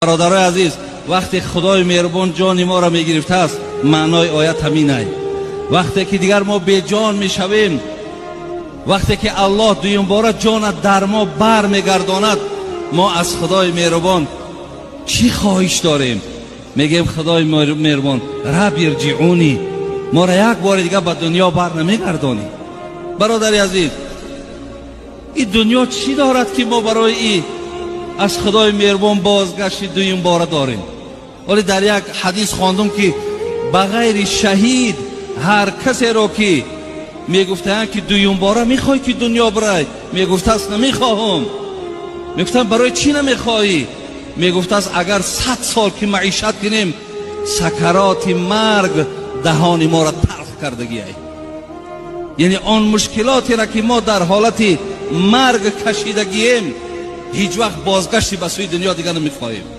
Бародарои азиз, вақте Худои меҳрубон ҷони моро мегирифтааст, маънои оят ҳаминай. Вақте ки дигар мо беҷон мешавем, вақте ки Аллоҳ дуюмбора ҷона дар мо бар мегардонад, мо аз Худои меҳрубон чӣ хоҳиш дорем? Мегӯем: «Худои меҳрубон, رب ارجعون», моро як бори дигар ба дунё бар намегардонӣ? Бародари азиз, ин дунё чӣ дорад, ки мо барои и аз Худои меҳрубон бозгашти дуюмбора дорем? Вале дар як ҳадис хондум, ки ба ғайри шаҳид ҳар касеро ки мегуфтаанд, ки дуюмбора мехоҳӣ, ки дунё бирай, мегуфтааст: «Намехоҳам». Мегуфтанд: «Барои чӣ намехоҳӣ?» Мегуфтааст: «Агар 100 сол ки маишат кунем, сакароти марг даҳони моро талх кардагиай». Яъне он мушкилотеро, ки мо дар ҳолати марг кашидагием, ҳеҷ вақт бозгашти ба сӯи дунё дигар намехоҳем.